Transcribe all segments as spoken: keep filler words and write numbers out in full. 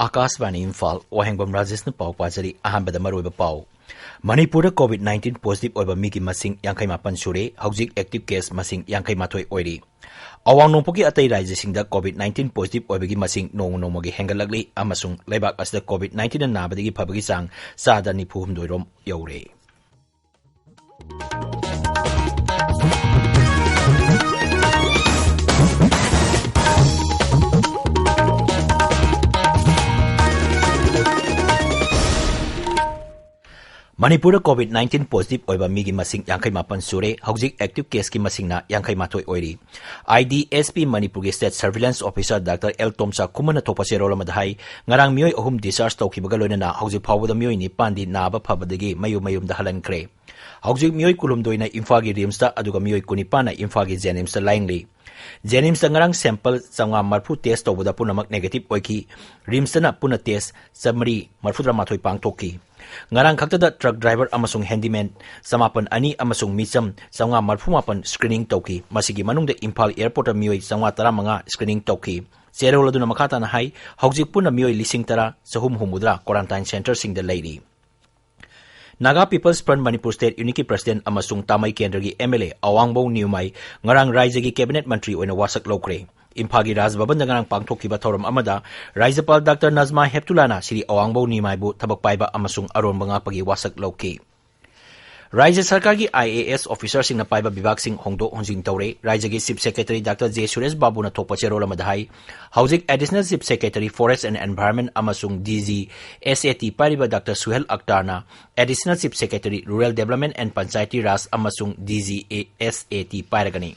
ꯑꯥꯀꯥꯁꯕꯥꯅꯤ ꯏꯝꯐꯥꯜ, ꯋꯥꯍꯦꯡꯕꯝ ꯔꯥꯖꯦꯁꯅ ꯄꯥꯎ ꯄꯥꯖꯔꯤ꯫ ꯑꯍꯥꯟꯕꯗ ꯃꯔꯨꯑꯣꯏꯕ ꯄꯥꯎ꯫ ꯃꯅꯤꯄꯨꯔꯗ COVID nineteen positive ꯑꯣꯏꯕ ꯃꯤꯒꯤ ꯃꯁꯤꯡ ꯌꯥꯡꯈꯩ ꯃꯥꯄꯟ ꯁꯨꯔꯦ꯫ ꯍꯧꯖꯤꯛ active case ꯃꯁꯤꯡ ꯌꯥꯡꯈꯩ ꯃꯥꯊꯣꯏ ꯑꯣꯏꯔꯤ꯫ ꯑꯋꯥꯡ ꯅꯣꯡꯄꯣꯛꯀꯤ ꯑꯇꯩ ꯔꯥꯖ꯭ꯌꯁꯤꯡꯗ COVID nineteen positive ꯑꯣꯏꯕꯒꯤ ꯃꯁꯤꯡ ꯅꯣꯡꯃ ꯅꯣꯡꯃꯒꯤ ꯍꯦꯟꯒꯠꯂꯛꯂꯤ ꯑꯃꯁꯨꯡ ꯂꯩꯕꯥꯛ ꯑꯁꯤꯗ COVID nineteen ꯅꯥꯕꯗꯒꯤ ꯐꯕꯒꯤ ꯆꯥꯡ ꯆꯥꯗ ꯅꯤꯐꯨ ꯍꯨꯝꯗꯣꯏ ꯔꯣꯝ ꯌꯧꯔꯦ꯫ ꯃꯅꯤꯄꯨꯔꯗ COVID nineteen positive ꯑꯣꯏꯕ ꯃꯤꯒꯤ ꯃꯁꯤꯡ ꯌꯥꯡꯈꯩ ꯃꯥꯄꯟ ꯁꯨꯔꯦ꯫ ꯍꯧꯖꯤꯛ active caseꯀꯤ ꯃꯁꯤꯡꯅ ꯌꯥꯡꯈꯩ ꯃꯥꯊꯣꯏ ꯑꯣꯏꯔꯤ꯫ IDSP ꯃꯅꯤꯄꯨꯔꯒꯤ State Surveillance Officer Doctor L ꯇꯣꯝꯆꯥ ꯈꯨꯃꯟꯅ ꯊꯣꯛꯄ ꯆꯦꯔꯣꯜ ꯑꯃꯗ ꯍꯥꯏ, ꯉꯔꯥꯡ ꯃꯤꯑꯣꯏ ꯑꯍꯨꯝ discharge ꯇꯧꯈꯤꯕꯒ ꯂꯣꯏꯅꯅ ꯍꯧꯖꯤꯛ ꯐꯥꯎꯕꯗ ꯃꯤꯑꯣꯏ ꯅꯤꯄꯥꯟꯗꯤ ꯅꯥꯕ ꯐꯕꯗꯒꯤ ꯃꯌꯨꯝ ꯃꯌꯨꯝꯗ ꯍꯜꯍꯟꯈ꯭ꯔꯦ꯫ ꯍꯧꯖꯤꯛ ꯃꯤꯑꯣꯏ ꯀꯨꯟꯍꯨꯝꯗꯣꯏꯅ ꯏꯝꯐꯥꯜꯒꯤ RIMSꯇ, ꯑꯗꯨꯒ ꯃꯤꯑꯣꯏ ꯀꯨꯟꯅꯤꯄꯥꯟꯅ ꯏꯝꯐꯥꯜꯒꯤ JNIMSꯇ ꯂꯥꯌꯦꯡꯂꯤ꯫ JNIMSꯇ ꯉꯔꯥꯡ sample ꯆꯥꯝꯃꯉꯥ ꯃꯔꯤꯐꯨ test ꯇꯧꯕꯗ ꯄꯨꯝꯅꯃꯛ negative ꯑꯣꯏꯈꯤ꯫ RIMSꯇꯅ ꯄꯨꯟꯅ test ꯆꯥꯃꯔꯤ ꯃꯔꯤꯐꯨꯇꯔꯥꯃꯥꯊꯣꯏ ꯄꯥꯡꯊꯣꯛꯈꯤ꯫ ꯉꯔꯥꯡ ꯈꯛꯇꯗ truck driver ꯑꯃꯁꯨꯡ handyman ꯆꯃꯥꯄꯟ ꯑꯅꯤ ꯑꯃꯁꯨꯡ ꯃꯤꯆꯝ ꯆꯥꯝꯃꯉꯥ ꯃꯔꯤꯐꯨ ꯃꯥꯄꯟ screening ꯇꯧꯈꯤ꯫ ꯃꯁꯤꯒꯤ ꯃꯅꯨꯡꯗ ꯏꯝꯐꯥꯜ airportꯇ ꯃꯤꯑꯣꯏ ꯆꯥꯝꯃꯉꯥ ꯇꯔꯥꯃꯉꯥ screening ꯇꯧꯈꯤ꯫ ꯆꯦꯔꯣꯜ ꯑꯗꯨꯅ ꯃꯈꯥ ꯇꯥꯅ ꯍꯥꯏ, ꯍꯧꯖꯤꯛ ꯄꯨꯟꯅ ꯃꯤꯑꯣꯏ ꯂꯤꯁꯤꯡ ꯇꯔꯥ ꯆꯍꯨꯝ ꯍꯨꯝꯐꯨꯇꯔꯥ quarantine centreꯁꯤꯡꯗ ꯂꯩꯔꯤ꯫ Naga People's Front Manipur State Unitꯀꯤ President ꯑꯃꯁꯨꯡ ꯇꯥꯃꯩ ꯀꯦꯟꯗ꯭ꯔꯒꯤ MLA ꯑꯋꯥꯡꯕꯧ ꯅꯤꯎꯃꯥꯏ ꯉꯔꯥꯡ ꯔꯥꯖ꯭ꯌꯒꯤ cabinet ꯃꯟꯇ꯭ꯔꯤ ꯑꯣꯏꯅ ꯋꯥꯁꯛ ꯂꯧꯈ꯭ꯔꯦ꯫ ꯏꯝꯐꯥꯜꯒꯤ ꯔꯥꯖ ꯚꯕꯟꯗ ꯉꯔꯥꯡ ꯄꯥꯡꯊꯣꯛꯈꯤꯕ ꯊꯧꯔꯝ ꯑꯃꯗ ꯔꯥꯖ꯭ꯌꯄꯥꯜ ꯗꯥꯛꯇꯔ ꯅꯖꯃꯥ ꯍꯦꯞꯇꯨꯂꯥꯅ ꯁ꯭ꯔꯤ ꯑꯋꯥꯡꯕꯧ ꯅꯤꯎꯃꯥꯏꯕꯨ ꯊꯕꯛ ꯄꯥꯏꯕ ꯑꯃꯁꯨꯡ ꯑꯔꯣꯟꯕ ꯉꯥꯛꯄꯒꯤ ꯋꯥꯁꯛ ꯂꯧꯈꯤ꯫ ꯔꯥꯖ꯭ꯌ ꯁꯔꯀꯥꯔꯒꯤ IAS officerꯁꯤꯡꯅ ꯄꯥꯏꯕ ꯕꯤꯚꯥꯒꯁꯤꯡ ꯍꯣꯡꯗꯣꯛ ꯍꯣꯡꯖꯤꯟ ꯇꯧꯔꯦ꯫ ꯔꯥꯖ꯭ꯌꯒꯤ Chief Secretary doctor J Suresh ꯕꯥꯕꯨꯅ ꯊꯣꯛꯄ ꯆꯦꯔꯣꯜ ꯑꯃꯗ ꯍꯥꯏ, ꯍꯧꯖꯤꯛ Additional Chief Secretary Forest and Environment ꯑꯃꯁꯨꯡ DG SAT ꯄꯥꯏꯔꯤꯕ doctor Suhel ꯑꯛꯇꯥꯔꯅ Additional Chief Secretary Rural Development and Panchayati Raj ꯑꯃꯁꯨꯡ DG SAT ꯄꯥꯏꯔꯒꯅꯤ꯫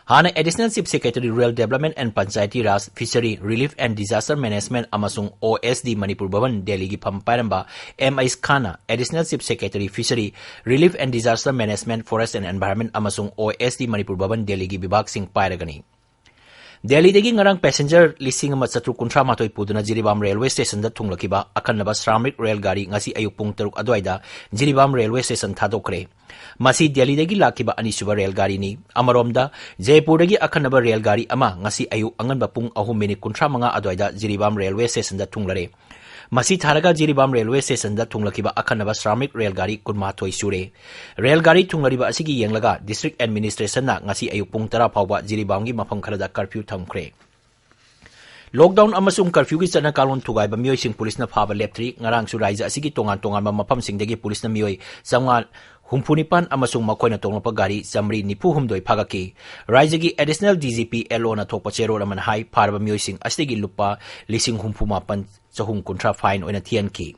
ꯍꯥꯟꯅ Additional Chief Secretary Rural Development and Panchayati Raj, Fishery, Relief and Disaster Management ꯑꯃꯁꯨꯡ OSD Manipur Bhavan ꯗꯦꯜꯂꯤꯒꯤ ꯐꯝ ꯄꯥꯏꯔꯝꯕ M H ꯈꯥꯟꯅ Additional Chief Secretary Fishery, Relief and Disaster Management, Forest and Environment ꯑꯃꯁꯨꯡ OSD Manipur Bhavan ꯗꯦꯜꯂꯤꯒꯤ ꯕꯤꯚꯥꯒꯁꯤꯡ ꯄꯥꯏꯔꯒꯅꯤ꯫ ꯗꯦꯜꯂꯤꯗꯒꯤ ꯉꯔꯥꯡ passenger ꯂꯤꯁꯤꯡ ꯑꯃ ꯆꯥꯇ꯭ꯔꯨꯛ ꯀꯨꯟꯊ꯭ꯔꯥ ꯃꯥꯊꯣꯏ ꯄꯨꯗꯨꯅ ꯖꯤꯔꯤꯕꯥꯝ railway stationꯗ ꯊꯨꯡꯂꯛꯈꯤꯕ ꯑꯈꯟꯅꯕ ꯁ꯭ꯔꯥꯃꯤꯛ ꯔꯦꯜ ꯒꯥꯔꯤ ꯉꯁꯤ ꯑꯌꯨꯛ ꯄꯨꯡ ꯇꯔꯨꯛ ꯑꯗꯨꯋꯥꯏꯗ ꯖꯤꯔꯤꯕꯥꯝ railway station ꯊꯥꯗꯣꯛꯈ꯭ꯔꯦ꯫ ꯃꯁꯤ ꯗꯦꯜꯂꯤꯗꯒꯤ ꯂꯥꯛꯈꯤꯕ ꯑꯅꯤꯁꯨꯕ ꯔꯦꯜ ꯒꯥꯔꯤꯅꯤ꯫ ꯑꯃꯔꯣꯝꯗ, ꯖꯩꯄꯨꯔꯗꯒꯤ ꯑꯈꯟꯅꯕ ꯔꯦꯜ ꯒꯥꯔꯤ ꯑꯃ ꯉꯁꯤ ꯑꯌꯨꯛ ꯑꯉꯟꯕ ꯄꯨꯡ ꯑꯍꯨꯝ ꯃꯤꯅꯤꯠ ꯀꯨꯟꯊ꯭ꯔꯥ ꯃꯉꯥ ꯑꯗꯨꯋꯥꯏꯗ ꯖꯤꯔꯤꯕꯥꯝ railway stationꯗ ꯊꯨꯡꯂꯔꯦ꯫ ꯃꯁꯤ ꯊꯥꯔꯒ ꯖꯤꯔꯤꯕꯥꯝ railway stationꯗ ꯊꯨꯡꯂꯛꯈꯤꯕ ꯑꯈꯟꯅꯕ ꯁ꯭ꯔꯥꯃꯤꯛ ꯔꯦꯜ ꯒꯥꯔꯤ ꯀꯨꯟꯃꯥꯊꯣꯏ ꯁꯨꯔꯦ꯫ ꯔꯦꯜ ꯒꯥꯔꯤ ꯊꯨꯡꯂꯔꯤꯕ ꯑꯁꯤꯒꯤ ꯌꯦꯡꯂꯒ district administrationꯅ ꯉꯁꯤ ꯑꯌꯨꯛ ꯄꯨꯡ ꯇꯔꯥ ꯐꯥꯎꯕ ꯖꯤꯔꯤꯕꯥꯝꯒꯤ ꯃꯐꯝ ꯈꯔꯗ curfew ꯊꯝꯈ꯭ꯔꯦ꯫ Lockdown ꯑꯃꯁꯨꯡ curfewꯒꯤ ꯆꯠꯅ ꯀꯥꯡꯂꯣꯟ ꯊꯨꯒꯥꯏꯕ ꯃꯤꯑꯣꯏꯁꯤꯡ ꯄꯨꯂꯤꯁꯅ ꯐꯥꯕ ꯂꯦꯞꯇ꯭ꯔꯤ꯫ ꯉꯔꯥꯡꯁꯨ ꯔꯥꯖ꯭ꯌ ꯑꯁꯤꯒꯤ ꯇꯣꯉꯥꯟ ꯇꯣꯉꯥꯟꯕ ꯃꯐꯝꯁꯤꯡꯗꯒꯤ ꯄꯨꯂꯤꯁꯅ ꯃꯤꯑꯣꯏ ꯆꯥꯝꯃꯉꯥ ꯍꯨꯝꯐꯨ ꯅꯤꯄꯥꯟ ꯑꯃꯁꯨꯡ ꯃꯈꯣꯏꯅ ꯇꯣꯡꯂꯛꯄ ꯒꯥꯔꯤ ꯆꯥꯃꯔꯤ ꯅꯤꯐꯨ ꯍꯨꯝꯗꯣꯏ ꯐꯥꯒꯠꯈꯤ꯫ ꯔꯥꯖ꯭ꯌꯒꯤ additional DGP LOꯅ ꯊꯣꯛꯄ ꯆꯦꯔꯣꯜ ꯑꯃꯅ ꯍꯥꯏ, ꯐꯥꯔꯕ ꯃꯤꯑꯣꯏꯁꯤꯡ ꯑꯁꯤꯗꯒꯤ ꯂꯨꯄꯥ ꯂꯤꯁꯤꯡ ꯍꯨꯝꯐꯨ ꯃꯥꯄꯟ ꯆꯍꯨꯝ ꯀꯨꯟꯊ꯭ꯔꯥ fine ꯑꯣꯏꯅ ꯊꯤꯍꯟꯈꯤ꯫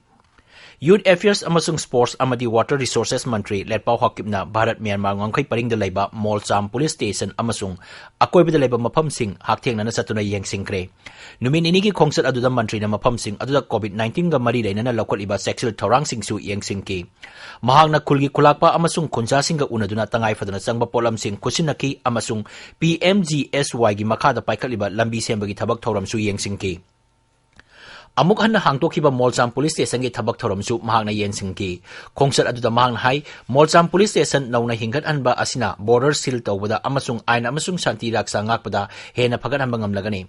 Youth Affairs ꯑꯃꯁꯨꯡ Sports ꯑꯃꯗꯤ Water Resources ꯃꯟꯇ꯭ꯔꯤ ꯂꯦꯠꯄꯥꯎ ꯍꯥꯀꯤꯞꯅ ꯚꯥꯔꯠ ꯃ꯭ꯌꯥꯟꯃꯥꯔ ꯉꯝꯈꯩ ꯄꯔꯤꯡꯗ ꯂꯩꯕ ꯃꯣꯜꯆꯥꯝ police station ꯑꯃꯁꯨꯡ ꯑꯀꯣꯏꯕꯗ ꯂꯩꯕ ꯃꯐꯝꯁꯤꯡ ꯍꯛꯊꯦꯡꯅꯅ ꯆꯠꯇꯨꯅ ꯌꯦꯡꯁꯤꯟꯈ꯭ꯔꯦ꯫ ꯅꯨꯃꯤꯠ ꯅꯤꯅꯤꯒꯤ ꯈꯣꯡꯆꯠ ꯑꯗꯨꯗ ꯃꯟꯇ꯭ꯔꯤꯅ ꯃꯐꯝꯁꯤꯡ ꯑꯗꯨꯗ COVID nineteenꯒ ꯃꯔꯤ ꯂꯩꯅꯅ ꯂꯧꯈꯠꯂꯤꯕ ꯆꯦꯛꯁꯤꯜ ꯊꯧꯔꯥꯡꯁꯤꯡꯁꯨ ꯌꯦꯡꯁꯤꯟꯈꯤ꯫ ꯃꯍꯥꯛꯅ ꯈꯨꯜꯒꯤ ꯈꯨꯂꯥꯛꯄ ꯑꯃꯁꯨꯡ ꯈꯨꯟꯖꯥꯁꯤꯡꯒ ꯎꯅꯗꯨꯅ ꯇꯉꯥꯏ ꯐꯗꯅ ꯆꯪꯕ ꯄꯣꯠꯂꯝꯁꯤꯡ ꯈꯨꯠꯁꯤꯟꯅꯈꯤ ꯑꯃꯁꯨꯡ PMGSYꯒꯤ ꯃꯈꯥꯗ ꯄꯥꯏꯈꯠꯂꯤꯕ ꯂꯝꯕꯤ ꯁꯦꯝꯕꯒꯤ ꯊꯕꯛ ꯊꯧꯔꯝꯁꯨ ꯌꯦꯡꯁꯤꯟꯈꯤ꯫ ꯑꯃꯨꯛ ꯍꯟꯅ ꯍꯥꯡꯗꯣꯛꯈꯤꯕ ꯃꯣꯜꯆꯥꯝ police stationꯒꯤ ꯊꯕꯛ ꯊꯧꯔꯝꯁꯨ ꯃꯍꯥꯛꯅ ꯌꯦꯡꯁꯤꯟꯈꯤ꯫ ꯈꯣꯡꯆꯠ ꯑꯗꯨꯗ ꯃꯍꯥꯛꯅ ꯍꯥꯏ, ꯃꯣꯜꯆꯥꯝ police station ꯅꯧꯅ ꯍꯤꯡꯒꯠꯍꯟꯕ ꯑꯁꯤꯅ border seal ꯇꯧꯕꯗ ꯑꯃꯁꯨꯡ ꯑꯥꯏꯟ ꯑꯃꯁꯨꯡ ꯁꯥꯟꯇꯤ ꯔꯛꯁꯥ ꯉꯥꯛꯄꯗ ꯍꯦꯟꯅ ꯐꯒꯠꯍꯟꯕ ꯉꯝꯂꯒꯅꯤ꯫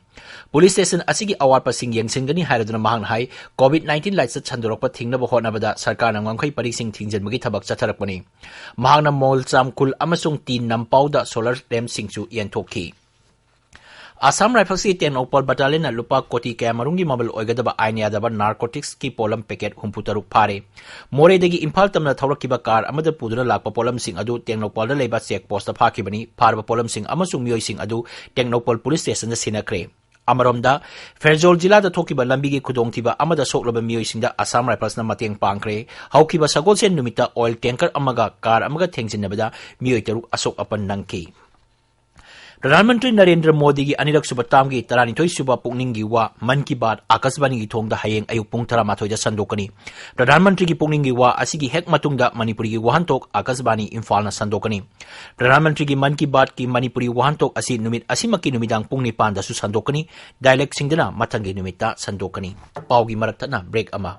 Police station ꯑꯁꯤꯒꯤ ꯑꯋꯥꯠꯄꯁꯤꯡ ꯌꯦꯡꯁꯤꯟꯒꯅꯤ ꯍꯥꯏꯔꯗꯨꯅ ꯃꯍꯥꯛꯅ ꯍꯥꯏ, COVID nineteen ꯂꯥꯏꯆꯠ ꯁꯟꯗꯣꯔꯛꯄ ꯊꯤꯡꯅꯕ ꯍꯣꯠꯅꯕꯗ ꯁꯔꯀꯥꯔꯅ ꯉꯝꯈꯩ ꯄꯔꯤꯡꯁꯤꯡ ꯊꯤꯡꯖꯤꯟꯕꯒꯤ ꯊꯕꯛ ꯆꯠꯊꯔꯛꯄꯅꯤ꯫ ꯃꯍꯥꯛꯅ ꯃꯣꯜꯆꯥꯝ ꯈꯨꯜ ꯑꯃꯁꯨꯡ ꯇꯤ ꯅꯝꯄꯥꯎꯗ solar lampꯁꯤꯡꯁꯨ ꯌꯦꯟꯊꯣꯛꯈꯤ꯫ ꯑꯁꯥꯝ ꯔꯥꯏꯐꯜꯁꯀꯤ ꯇꯦꯡꯅꯧꯄꯜ battalionꯅ ꯂꯨꯄꯥ ꯀꯣꯇꯤ ꯀꯌꯥꯃꯔꯨꯝꯒꯤ ꯃꯃꯜ ꯑꯣꯏꯒꯗꯕ ꯑꯥꯏꯟ ꯌꯥꯗꯕ narcoticsꯀꯤ ꯄꯣꯠꯂꯝ packet ꯍꯨꯝꯐꯨ ꯇꯔꯨꯛ ꯐꯥꯔꯦ꯫ ꯃꯣꯔꯦꯗꯒꯤ ꯏꯝꯐꯥꯜ ꯇꯝꯅ ꯊꯧꯔꯛꯈꯤꯕ car ꯑꯃꯗ ꯄꯨꯗꯨꯅ ꯂꯥꯛꯄ ꯄꯣꯠꯂꯝꯁꯤꯡ ꯑꯗꯨ ꯇꯦꯡꯅꯧꯄꯜꯗ ꯂꯩꯕ check postꯇ ꯐꯥꯈꯤꯕꯅꯤ꯫ ꯐꯥꯔꯕ ꯄꯣꯠꯂꯝꯁꯤꯡ ꯑꯃꯁꯨꯡ ꯃꯤꯑꯣꯏꯁꯤꯡ ꯑꯗꯨ ꯇꯦꯡꯅꯧꯄꯜ police stationꯗ ꯁꯤꯟꯅꯈ꯭ꯔꯦ꯫ ꯑꯃꯔꯣꯝꯗ, ꯐꯦꯔꯖꯣꯜ ꯖꯤꯂꯥꯗ ꯊꯣꯛꯈꯤꯕ ꯂꯝꯕꯤꯒꯤ ꯈꯨꯗꯣꯡꯊꯤꯕ ꯑꯃꯗ ꯁꯣꯛꯂꯕ ꯃꯤꯑꯣꯏꯁꯤꯡꯗ ꯑꯁꯥꯝ ꯔꯥꯏꯐꯜꯁꯅ ꯃꯇꯦꯡ ꯄꯥꯡꯈ꯭ꯔꯦ꯫ ꯍꯧꯈꯤꯕ ꯁꯒꯣꯜꯁꯦꯟ ꯅꯨꯃꯤꯠꯇ oil tanker ꯑꯃꯒ car ꯑꯃꯒ ꯊꯦꯡꯖꯤꯟꯅꯕꯗ ꯃꯤꯑꯣꯏ ꯇꯔꯨꯛ ꯑꯁꯣꯛ ꯑꯄꯟ ꯅꯪꯈꯤ꯫ ꯄ꯭ꯔꯙꯥꯟ ꯃꯟꯇ꯭ꯔꯤ ꯅꯔꯦꯟꯗ꯭ꯔ ꯃꯣꯗꯤꯒꯤ ꯑꯅꯤꯔꯛ ꯁꯨꯕ ꯇꯥꯝꯒꯤ ꯇꯔꯥꯅꯤꯊꯣꯏ ꯁꯨꯕ ꯄꯨꯛꯅꯤꯡꯒꯤ ꯋꯥ ꯃꯟ ꯀꯤ ꯕꯥꯠ ꯑꯥꯀꯥꯁꯕꯥꯅꯤꯒꯤ ꯊꯣꯡꯗ ꯍꯌꯦꯡ ꯑꯌꯨꯛ ꯄꯨꯡ ꯇꯔꯥꯃꯥꯊꯣꯏꯗ ꯁꯟꯗꯣꯛꯀꯅꯤ꯫ ꯄ꯭ꯔꯙꯥꯟ ꯃꯟꯇ꯭ꯔꯤꯒꯤ ꯄꯨꯛꯅꯤꯡꯒꯤ ꯋꯥ ꯑꯁꯤꯒꯤ ꯍꯦꯛ ꯃꯇꯨꯡꯗ ꯃꯅꯤꯄꯨꯔꯤꯒꯤ ꯋꯥꯍꯟꯊꯣꯛ ꯑꯥꯀꯥꯁꯕꯥꯅꯤ ꯏꯝꯐꯥꯜꯅ ꯁꯟꯗꯣꯛꯀꯅꯤ꯫ ꯄ꯭ꯔꯙꯥꯟ ꯃꯟꯇ꯭ꯔꯤꯒꯤ ꯃꯟ ꯀꯤ ꯕꯥꯠꯀꯤ ꯃꯅꯤꯄꯨꯔꯤ ꯋꯥꯍꯟꯊꯣꯛ ꯑꯁꯤ ꯅꯨꯃꯤꯠ ꯑꯁꯤꯃꯛꯀꯤ ꯅꯨꯃꯤꯗꯥꯡ ꯄꯨꯡ ꯅꯤꯄꯥꯟꯗꯁꯨ ꯁꯟꯗꯣꯛꯀꯅꯤ꯫ Dialectꯁꯤꯡꯗꯅ ꯃꯊꯪꯒꯤ ꯅꯨꯃꯤꯠꯇ ꯁꯟꯗꯣꯛꯀꯅꯤ꯫ ꯄꯥꯎꯒꯤ ꯃꯔꯛ ꯊꯠꯅ break ꯑꯃ꯫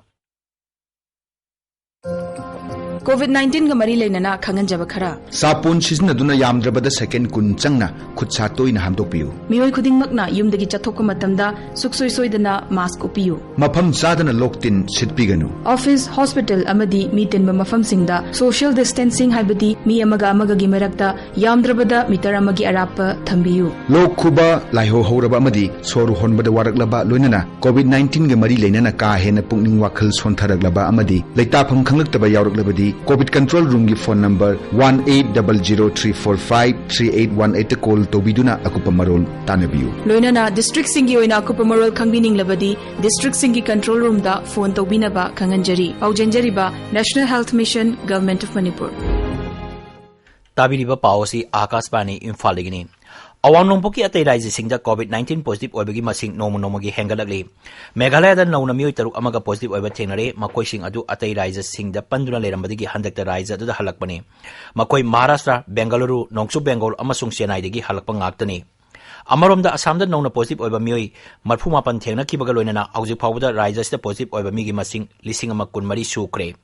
COVID nineteen ꯒ ꯃꯔꯤ ꯂꯩꯅꯅ ꯈꯪꯍꯟꯖꯕ ꯈꯔ꯫ ꯁꯥꯄꯣꯟ ꯁꯤꯖꯤꯟꯅꯗꯨꯅ ꯌꯥꯝꯗ꯭ꯔꯕꯗ second ꯀꯨꯟ ꯆꯪꯅ ꯈꯨꯠ ꯁꯥ ꯇꯣꯏꯅ ꯍꯥꯝꯗꯣꯛꯄꯤꯌꯨ꯫ ꯃꯤꯑꯣꯏ ꯈꯨꯗꯤꯡꯃꯛꯅ ꯌꯨꯝꯗꯒꯤ ꯆꯠꯊꯣꯛꯄ ꯃꯇꯝꯗ ꯁꯨꯛꯁꯣꯏ ꯁꯣꯏꯗꯅ mask ꯎꯞꯄꯤꯌꯨ꯫ ꯃꯐꯝ ꯆꯥꯗꯅ ꯂꯣꯛ ꯇꯤꯟ ꯁꯤꯠꯄꯤꯒꯅꯨ꯫ Office, hospital ꯑꯃꯗꯤ ꯃꯤ ꯇꯤꯟꯕ ꯃꯐꯝꯁꯤꯡꯗ social distancing, ꯍꯥꯏꯕꯗꯤ ꯃꯤ ꯑꯃꯒ ꯑꯃꯒꯒꯤ ꯃꯔꯛꯇ ꯌꯥꯝꯗ꯭ꯔꯕꯗ meter ꯑꯃꯒꯤ ꯑꯔꯥꯞꯄ ꯊꯝꯕꯤꯌꯨ꯫ ꯂꯣꯛ ꯈꯨꯕ, ꯂꯥꯏꯍꯧ ꯍꯧꯔꯕ ꯑꯃꯗꯤ ꯁꯣꯔ ꯍꯣꯟꯕꯗ ꯋꯥꯔꯛꯂꯕ, ꯂꯣꯏꯅꯅ COVID nineteen ꯒ ꯃꯔꯤ ꯂꯩꯅꯅ ꯀꯥ ꯍꯦꯟꯅ ꯄꯨꯛꯅꯤꯡ ꯋꯥꯈꯜ ꯁꯣꯟꯊꯔꯛꯂꯕ ꯑꯃꯗꯤ ꯂꯩꯇꯥꯐꯝ ꯈꯪꯂꯛꯇꯕ ꯌꯥꯎꯔꯛꯂꯕꯗꯤ, COVID control room ꯒꯤ phone number one eight double zero three four five three eight one eight ꯇ call ꯇꯧꯕꯤꯗꯨꯅ ꯑꯀꯨꯞꯄ ꯃꯔꯣꯜ ꯇꯥꯟꯅꯕꯤꯌꯨ꯫ ꯂꯣꯏꯅꯅ districtꯁꯤꯡꯒꯤ ꯑꯣꯏꯅ ꯑꯀꯨꯞꯄ ꯃꯔꯣꯜ ꯈꯪꯕꯤꯅꯤꯡꯂꯕꯗꯤ, districtꯁꯤꯡꯒꯤ control roomꯗ phone ꯇꯧꯕꯤꯅꯕ ꯈꯪꯍꯟꯖꯔꯤ꯫ ꯄꯥꯎꯖꯦꯟꯖꯔꯤꯕ National Health Mission, Government of Manipur꯫ ꯇꯥꯕꯤꯔꯤꯕ ꯄꯥꯎ ꯑꯁꯤ ꯑꯥꯀꯥꯁꯕꯥꯅꯤ ꯏꯝꯐꯥꯜꯗꯒꯤꯅꯤ꯫ ꯑꯋꯥꯡ ꯅꯣꯡꯄꯣꯛꯀꯤ ꯑꯇꯩ ꯔꯥꯖ꯭ꯌꯁꯤꯡꯗ COVID nineteen positive ꯑꯣꯏꯕꯒꯤ ꯃꯁꯤꯡ ꯅꯣꯡꯃ ꯅꯣꯡꯃꯒꯤ ꯍꯦꯟꯒꯠꯂꯛꯂꯤ꯫ ꯃꯦꯘꯥꯂꯌꯥꯗ ꯅꯧꯅ ꯃꯤꯑꯣꯏ ꯇꯔꯨꯛ ꯑꯃꯒ positive ꯑꯣꯏꯕ ꯊꯦꯡꯅꯔꯦ꯫ ꯃꯈꯣꯏꯁꯤꯡ ꯑꯗꯨ ꯑꯇꯩ ꯔꯥꯖ꯭ꯌꯁꯤꯡꯗ ꯄꯟꯗꯨꯅ ꯂꯩꯔꯝꯕꯗꯒꯤ ꯍꯟꯗꯛꯇ ꯔꯥꯖ꯭ꯌ ꯑꯗꯨꯗ ꯍꯜꯂꯛꯄꯅꯤ꯫ ꯃꯈꯣꯏ ꯃꯍꯥꯔꯥꯁꯇ꯭ꯔ, ꯕꯦꯡꯒꯂꯨꯔꯨ, ꯅꯣꯡꯆꯨꯞ ꯕꯦꯡꯒꯣꯜ ꯑꯃꯁꯨꯡ ꯆꯦꯟꯅꯥꯏꯗꯒꯤ ꯍꯜꯂꯛꯄ ꯉꯥꯛꯇꯅꯤ꯫ ꯑꯃꯔꯣꯝꯗ, ꯑꯁꯥꯝꯗ ꯅꯧꯅ positive ꯑꯣꯏꯕ ꯃꯤꯑꯣꯏ ꯃꯔꯤꯐꯨ ꯃꯥꯄꯟ ꯊꯦꯡꯅꯈꯤꯕꯒ ꯂꯣꯏꯅꯅ ꯍꯧꯖꯤꯛ ꯐꯥꯎꯕꯗ ꯔꯥꯖ꯭ꯌ ꯑꯁꯤꯗ positive ꯑꯣꯏꯕ ꯃꯤꯒꯤ ꯃꯁꯤꯡ ꯂꯤꯁꯤꯡ ꯑꯃ ꯀꯨꯟꯃꯔꯤ ꯁꯨꯈ꯭ꯔꯦ꯫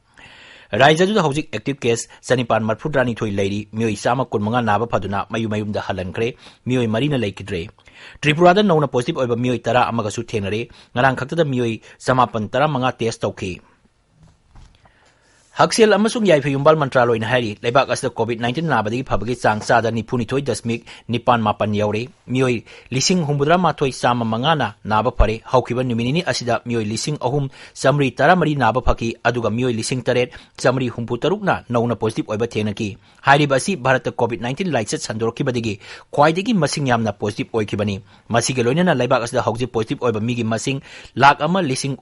ꯔꯥꯖ꯭ꯌ ꯑꯗꯨꯗ ꯍꯧꯖꯤꯛ active case ꯆꯅꯤꯄꯥꯟ ꯃꯔꯤꯐꯨꯇꯔꯥꯅꯤꯊꯣꯏ ꯂꯩꯔꯤ꯫ ꯃꯤꯑꯣꯏ ꯆꯥꯝꯃ ꯀꯨꯟꯃꯉꯥ ꯅꯥꯕ ꯐꯗꯨꯅ ꯃꯌꯨꯝ ꯃꯌꯨꯝꯗ ꯍꯜꯍꯟꯈ꯭ꯔꯦ꯫ ꯃꯤꯑꯣꯏ ꯃꯔꯤꯅ ꯂꯩꯈꯤꯗ꯭ꯔꯦ꯫ ꯇ꯭ꯔꯤꯄꯨꯔꯥꯗ ꯅꯧꯅ positive ꯑꯣꯏꯕ ꯃꯤꯑꯣꯏ ꯇꯔꯥ ꯑꯃꯒꯁꯨ ꯊꯦꯡꯅꯔꯦ꯫ ꯉꯔꯥꯡ ꯈꯛꯇꯗ ꯃꯤꯑꯣꯏ ꯆꯃꯥꯄꯟ ꯇꯔꯥꯃꯉꯥ test ꯇꯧꯈꯤ꯫ ꯍꯛꯁꯦꯜ ꯑꯃꯁꯨꯡ ꯌꯥꯏꯐ ꯌꯨꯝꯕꯥꯜ ꯃꯟꯇ꯭ꯔꯥꯂꯣꯏꯅ ꯍꯥꯏꯔꯤ, ꯂꯩꯕꯥꯛ ꯑꯁꯤꯗ COVID nineteen ꯅꯥꯕꯗꯒꯤ ꯐꯕꯒꯤ ꯆꯥꯡ ꯆꯥꯗ ꯅꯤꯐꯨꯅꯤꯊꯣꯏ ꯗꯁꯃꯤꯛ ꯅꯤꯄꯥꯟ ꯃꯥꯄꯟ ꯌꯧꯔꯦ꯫ ꯃꯤꯑꯣꯏ ꯂꯤꯁꯤꯡ ꯍꯨꯝꯐꯨꯇꯔꯥ ꯃꯥꯊꯣꯏ ꯆꯥꯝꯃ ꯃꯉꯥꯅ ꯅꯥꯕ ꯐꯔꯦ꯫ ꯍꯧꯈꯤꯕ ꯅꯨꯃꯤꯠ ꯅꯤꯅꯤ ꯑꯁꯤꯗ ꯃꯤꯑꯣꯏ ꯂꯤꯁꯤꯡ ꯑꯍꯨꯝ ꯆꯥꯃꯔꯤ ꯇꯔꯥꯃꯔꯤ ꯅꯥꯕ ꯐꯈꯤ, ꯑꯗꯨꯒ ꯃꯤꯑꯣꯏ ꯂꯤꯁꯤꯡ ꯇꯔꯦꯠ ꯆꯥꯃꯔꯤ ꯍꯨꯝꯐꯨ ꯇꯔꯨꯛꯅ ꯅꯧꯅ positive ꯑꯣꯏꯕ ꯊꯦꯡꯅꯈꯤ꯫ ꯍꯥꯏꯔꯤꯕ ꯑꯁꯤ ꯚꯥꯔꯠꯇ COVID nineteen ꯂꯥꯏꯆꯠ ꯁꯟꯗꯣꯔꯛꯈꯤꯕꯗꯒꯤ ꯈ꯭ꯋꯥꯏꯗꯒꯤ ꯃꯁꯤꯡ ꯌꯥꯝꯅ positive ꯑꯣꯏꯈꯤꯕꯅꯤ꯫ ꯃꯁꯤꯒ ꯂꯣꯏꯅꯅ ꯂꯩꯕꯥꯛ ꯑꯁꯤꯗ ꯍꯧꯖꯤꯛ positive ꯑꯣꯏꯕ ꯃꯤꯒꯤ ꯃꯁꯤꯡ ꯂꯥꯈ ꯑꯃ ꯂꯤꯁꯤꯡ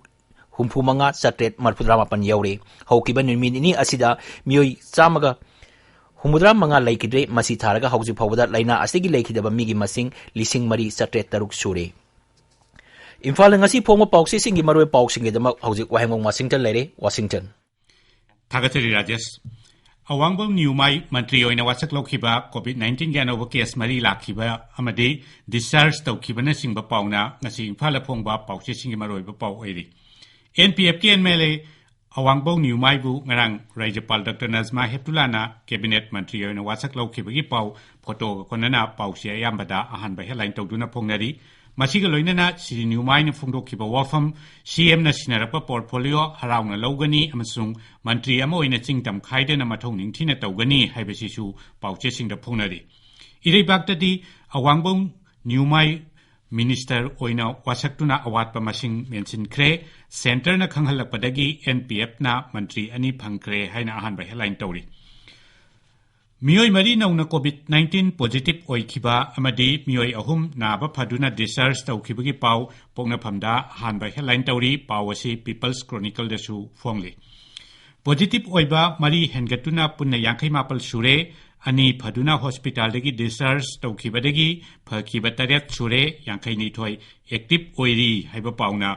ꯍꯨꯝꯐꯨ ꯃꯉꯥ ꯆꯥꯇ꯭ꯔꯦꯠ ꯃꯔꯤꯐꯨꯇꯔꯥ ꯃꯥꯄꯟ ꯌꯧꯔꯦ꯫ ꯍꯧꯈꯤꯕ ꯅꯨꯃꯤꯠ ꯅꯤꯅꯤ ꯑꯁꯤꯗ ꯃꯤꯑꯣꯏ ꯆꯥꯝꯃꯒ ꯍꯨꯝꯐꯨꯇꯔꯥ ꯃꯉꯥ ꯂꯩꯈꯤꯗ꯭ꯔꯦ꯫ ꯃꯁꯤ ꯊꯥꯔꯒ ꯍꯧꯖꯤꯛ ꯐꯥꯎꯕꯗ ꯂꯥꯏꯅꯥ ꯑꯁꯤꯒꯤ ꯂꯩꯈꯤꯗꯕ ꯃꯤꯒꯤ ꯃꯁꯤꯡ ꯂꯤꯁꯤꯡ ꯃꯔꯤ ꯆꯥꯇ꯭ꯔꯦꯠ ꯇꯔꯨꯛ ꯁꯨꯔꯦ꯫ ꯏꯝꯐꯥꯜꯗ ꯉꯁꯤ ꯐꯣꯡꯕ ꯄꯥꯎꯆꯦꯁꯤꯡꯒꯤ ꯃꯔꯨꯑꯣꯏꯕ ꯄꯥꯎꯁꯤꯡꯒꯤꯗꯃꯛ ꯍꯧꯖꯤꯛ ꯋꯥꯍꯦꯡꯕꯝ ꯋꯥꯁꯤꯡꯇꯟ ꯂꯩꯔꯦ꯫ ꯋꯥꯁꯤꯡꯇꯟ꯫ ꯊꯥꯒꯠꯆꯔꯤ ꯔꯥꯖꯦꯁ꯫ ꯑꯋꯥꯡꯕꯝ ꯅ꯭ꯌꯨꯃꯥꯏ ꯃꯟꯇ꯭ꯔꯤ ꯑꯣꯏꯅ ꯋꯥꯁꯛ ꯂꯧꯈꯤꯕ COVID nineteen ꯒꯤ ꯑꯅꯧꯕ case ꯃꯔꯤ ꯂꯥꯛꯈꯤꯕ ꯑꯃꯗꯤ discharge ꯇꯧꯈꯤꯕꯅꯆꯤꯡꯕ ꯄꯥꯎꯅ ꯉꯁꯤ ꯏꯝꯐꯥꯜꯗ ꯐꯣꯡꯕ ꯄꯥꯎꯆꯦꯁꯤꯡꯒꯤ ꯃꯔꯨꯑꯣꯏꯕ ꯄꯥꯎ ꯑꯣꯏꯔꯤ꯫ NPFꯀꯤ MLA ꯑꯋꯥꯡꯕꯧ ꯅ꯭ꯌꯨꯃꯥꯏꯕꯨ ꯉꯔꯥꯡ ꯔꯥꯖ꯭ꯌꯄꯥꯜ ꯗꯣꯛꯇꯔ ꯅꯖꯃꯥ ꯍꯦꯞꯇꯨꯂꯥꯅ cabinet ꯃꯟꯇ꯭ꯔꯤ ꯑꯣꯏꯅ ꯋꯥꯁꯛ ꯂꯧꯈꯤꯕꯒꯤ ꯄꯥꯎ ꯐꯣꯇꯣꯒ ꯀꯣꯟꯅꯅ ꯄꯥꯎꯆꯦ ꯑꯌꯥꯝꯕꯗ ꯑꯍꯥꯟꯕ headline ꯇꯧꯗꯨꯅ ꯐꯣꯡꯅꯔꯤ꯫ ꯃꯁꯤꯒ ꯂꯣꯏꯅꯅ ꯁ꯭ꯔꯤ ꯅ꯭ꯌꯨꯃꯥꯏꯅ ꯐꯣꯡꯗꯣꯛꯈꯤꯕ ꯋꯥꯐꯝ, CMꯅ ꯁꯤꯟꯅꯔꯛꯄ portfolio ꯍꯔꯥꯎꯅ ꯂꯧꯒꯅꯤ ꯑꯃꯁꯨꯡ ꯃꯟꯇ꯭ꯔꯤ ꯑꯃ ꯑꯣꯏꯅ ꯆꯤꯡ ꯇꯝꯈꯥꯏꯗꯅ ꯃꯊꯧ ꯅꯤꯡꯊꯤꯅ ꯇꯧꯒꯅꯤ ꯍꯥꯏꯕꯁꯤꯁꯨ ꯄꯥꯎꯆꯦꯁꯤꯡꯗ ꯐꯣꯡꯅꯔꯤ꯫ ꯏꯔꯩꯕꯥꯛꯇꯗꯤ ꯑꯋꯥꯡꯕꯧ ꯅ꯭ꯌꯨꯃꯥꯏ minister ꯑꯣꯏꯅ ꯋꯥꯁꯛꯇꯨꯅ ꯑꯋꯥꯠꯄ ꯃꯁꯤꯡ ꯃꯦꯟꯁꯤꯟꯈ꯭ꯔꯦ꯫ Centreꯅ ꯈꯪꯍꯜꯂꯛꯄꯗꯒꯤ NPFꯅ ꯃꯟꯇ꯭ꯔꯤ ꯑꯅꯤ ꯐꯪꯈ꯭ꯔꯦ ꯍꯥꯏꯅ ꯑꯍꯥꯟꯕ headline ꯇꯧꯔꯤ꯫ ꯃꯤꯑꯣꯏ ꯃꯔꯤ ꯅꯧꯅ COVID nineteen positive ꯑꯣꯏꯈꯤꯕ ꯑꯃꯗꯤ ꯃꯤꯑꯣꯏ ꯑꯍꯨꯝ ꯅꯥꯕ ꯐꯗꯨꯅ discharge ꯇꯧꯈꯤꯕꯒꯤ ꯄꯥꯎ ꯄꯣꯛꯅꯐꯝꯗ ꯑꯍꯥꯟꯕ headline ꯇꯧꯔꯤ꯫ ꯄꯥꯎ ꯑꯁꯤ People's Chronicleꯗꯁꯨ ꯐꯣꯡꯂꯤ꯫ Positive ꯑꯣꯏꯕ ꯃꯔꯤ ꯍꯦꯟꯒꯠꯇꯨꯅ ꯄꯨꯟꯅ ꯌꯥꯡꯈꯩ ꯃꯥꯄꯜ ꯁꯨꯔꯦ꯫ ꯑꯅꯤ ꯐꯗꯨꯅ hospitalꯗꯒꯤ discharge ꯇꯧꯈꯤꯕꯗꯒꯤ ꯐꯈꯤꯕ ꯇꯔꯦꯠ ꯁꯨꯔꯦ, ꯌꯥꯡꯈꯩ ꯅꯤꯊꯣꯏ active ꯑꯣꯏꯔꯤ ꯍꯥꯏꯕ ꯄꯥꯎꯅ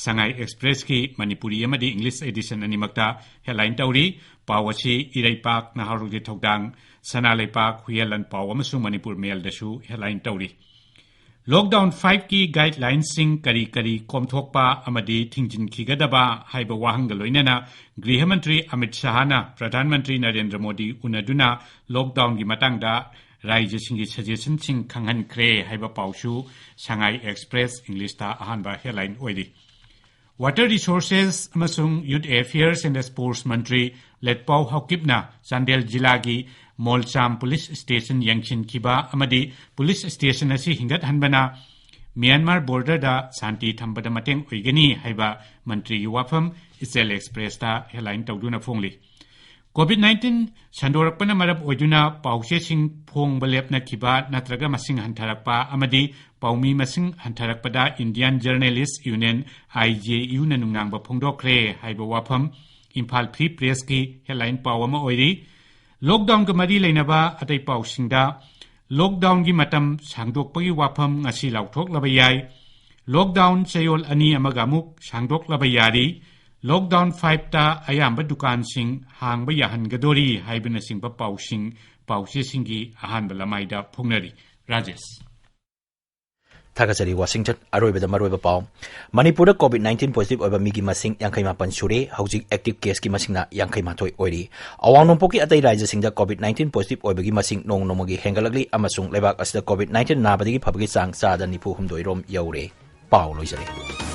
ꯁꯉꯥꯏ Expressꯀꯤ ꯃꯅꯤꯄꯨꯔꯤ ꯑꯃꯗꯤ English edition ꯑꯅꯤꯃꯛꯇ headline ꯇꯧꯔꯤ꯫ ꯄꯥꯎ ꯑꯁꯤ ꯏꯔꯩꯄꯥꯛ, ꯅꯍꯥꯔꯣꯜꯒꯤ ꯊꯧꯗꯥꯡ, ꯁꯅꯥ ꯂꯩꯄꯥꯛ, ꯍꯨꯏꯌꯦꯟ ꯂꯥꯟꯄꯥꯎ ꯑꯃꯁꯨꯡ ꯃꯅꯤꯄꯨꯔ ꯃꯦꯜꯗꯁꯨ headline ꯇꯧꯔꯤ꯫ Lockdown fiveꯀꯤ guidelinesꯁꯤꯡ ꯀꯔꯤ ꯀꯔꯤ ꯀꯣꯝꯊꯣꯛꯄ ꯑꯃꯗꯤ ꯊꯤꯡꯖꯤꯟꯈꯤꯒꯗꯕ ꯍꯥꯏꯕ ꯋꯥꯍꯪꯒ ꯂꯣꯏꯅꯅ ꯒ꯭ꯔꯤꯍ ꯃꯟꯇ꯭ꯔꯤ ꯑꯃꯤꯠ ꯁꯍꯥꯅ ꯄ꯭ꯔꯙꯥꯟ ꯃꯟꯇ꯭ꯔꯤ ꯅꯔꯦꯟꯗ꯭ꯔ ꯃꯣꯗꯤ ꯎꯅꯗꯨꯅ lockdownꯒꯤ ꯃꯇꯥꯡꯗ ꯔꯥꯏꯖ꯭ꯌꯁꯤꯡꯒꯤ suggestionꯁꯤꯡ ꯈꯪꯍꯟꯈ꯭ꯔꯦ ꯍꯥꯏꯕ ꯄꯥꯎꯁꯨ ꯁꯉꯥꯏ Express Englishꯇ ꯑꯍꯥꯟꯕ headline ꯑꯣꯏꯔꯤ꯫ Water Resources ꯑꯃꯁꯨꯡ Youth Affairs and Sports ꯃꯟꯇ꯭ꯔꯤ ꯂꯦꯠꯄꯥꯎ ꯍꯥꯎꯀꯤꯞꯅ ꯆꯥꯟꯗꯦꯜ ꯖꯤꯂꯥꯒꯤ ꯃꯣꯜꯆꯥꯝ police station ꯌꯦꯡꯁꯤꯟꯈꯤꯕ ꯑꯃꯗꯤ police station ꯑꯁꯤ ꯍꯤꯡꯒꯠꯍꯟꯕꯅ ꯃ꯭ꯌꯥꯟꯃꯥꯔ borderꯗ ꯁꯥꯟꯇꯤ ꯊꯝꯕꯗ ꯃꯇꯦꯡ ꯑꯣꯏꯒꯅꯤ ꯍꯥꯏꯕ ꯃꯟꯇ꯭ꯔꯤꯒꯤ ꯋꯥꯐꯝ Ichil Expressꯇ headline ꯇꯧꯗꯨꯅ ꯐꯣꯡꯂꯤ꯫ COVID nineteen ꯁꯟꯗꯣꯔꯛꯄꯅ ꯃꯔꯝ ꯑꯣꯏꯗꯨꯅ ꯄꯥꯎꯆꯦꯁꯤꯡ ꯐꯣꯡꯕ ꯂꯦꯞꯅꯈꯤꯕ ꯅꯠꯇ꯭ꯔꯒ ꯃꯁꯤꯡ ꯍꯟꯊꯔꯛꯄ ꯑꯃꯗꯤ ꯄꯥꯎꯃꯤ ꯃꯁꯤꯡ ꯍꯟꯊꯔꯛꯄꯗ Indian Journalist Union, IJUꯅ ꯅꯨꯡꯅꯥꯡꯕ ꯐꯣꯡꯗꯣꯛꯈ꯭ꯔꯦ ꯍꯥꯏꯕ ꯋꯥꯐꯝ Imphal Free Pressꯀꯤ headline ꯄꯥꯎ ꯑꯃ ꯑꯣꯏꯔꯤ꯫ Lockdownꯒ ꯃꯔꯤ ꯂꯩꯅꯕ ꯑꯇꯩ ꯄꯥꯎꯁꯤꯡꯗ, lockdownꯒꯤ ꯃꯇꯝ ꯁꯥꯡꯗꯣꯛꯄꯒꯤ ꯋꯥꯐꯝ ꯉꯁꯤ ꯂꯥꯎꯊꯣꯛꯂꯕ ꯌꯥꯏ꯫ Lockdown ꯆꯌꯣꯜ ꯑꯅꯤ ꯑꯃꯒ ꯑꯃꯨꯛ ꯁꯥꯡꯗꯣꯛꯂꯕ ꯌꯥꯔꯤ꯫ Lockdown fiveꯇ ꯑꯌꯥꯝꯕ ꯗꯨꯀꯥꯟꯁꯤꯡ ꯍꯥꯡꯕ ꯌꯥꯍꯟꯒꯗꯣꯔꯤ ꯍꯥꯏꯕꯅꯆꯤꯡꯕ ꯄꯥꯎꯁꯤꯡ ꯄꯥꯎꯆꯦꯁꯤꯡꯒꯤ ꯑꯍꯥꯟꯕ ꯂꯃꯥꯏꯗ ꯐꯣꯡꯅꯔꯤ꯫ ꯔꯥꯖꯦꯁ꯫ ꯊꯥꯒꯠꯆꯔꯤ, ꯋꯥꯁꯤꯡꯇꯟ꯫ ꯑꯔꯣꯏꯕꯗ ꯃꯔꯨꯑꯣꯏꯕ ꯄꯥꯎ꯫ ꯃꯅꯤꯄꯨꯔꯗ COVID nineteen positive ꯑꯣꯏꯕ ꯃꯤꯒꯤ ꯃꯁꯤꯡ ꯌꯥꯡꯈꯩ ꯃꯥꯄꯟ ꯁꯨꯔꯦ꯫ ꯍꯧꯖꯤꯛ active caseꯀꯤ ꯃꯁꯤꯡꯅ ꯌꯥꯡꯈꯩ ꯃꯥꯊꯣꯏ ꯑꯣꯏꯔꯤ꯫ ꯑꯋꯥꯡ ꯅꯣꯡꯄꯣꯛꯀꯤ ꯑꯇꯩ ꯔꯥꯖ꯭ꯌꯁꯤꯡꯗ COVID nineteen positive ꯑꯣꯏꯕꯒꯤ ꯃꯁꯤꯡ ꯅꯣꯡ ꯅꯣꯡꯃꯒꯤ ꯍꯦꯟꯒꯠꯂꯛꯂꯤ ꯑꯃꯁꯨꯡ ꯂꯩꯕꯥꯛ ꯑꯁꯤꯗ COVID nineteen ꯅꯥꯕꯗꯒꯤ ꯐꯕꯒꯤ ꯆꯥꯡ ꯆꯥꯗ ꯅꯤꯐꯨ ꯍꯨꯝꯗꯣꯏ ꯔꯣꯝ ꯌꯧꯔꯦ꯫ ꯄꯥꯎ ꯂꯣꯏꯖꯔꯦ꯫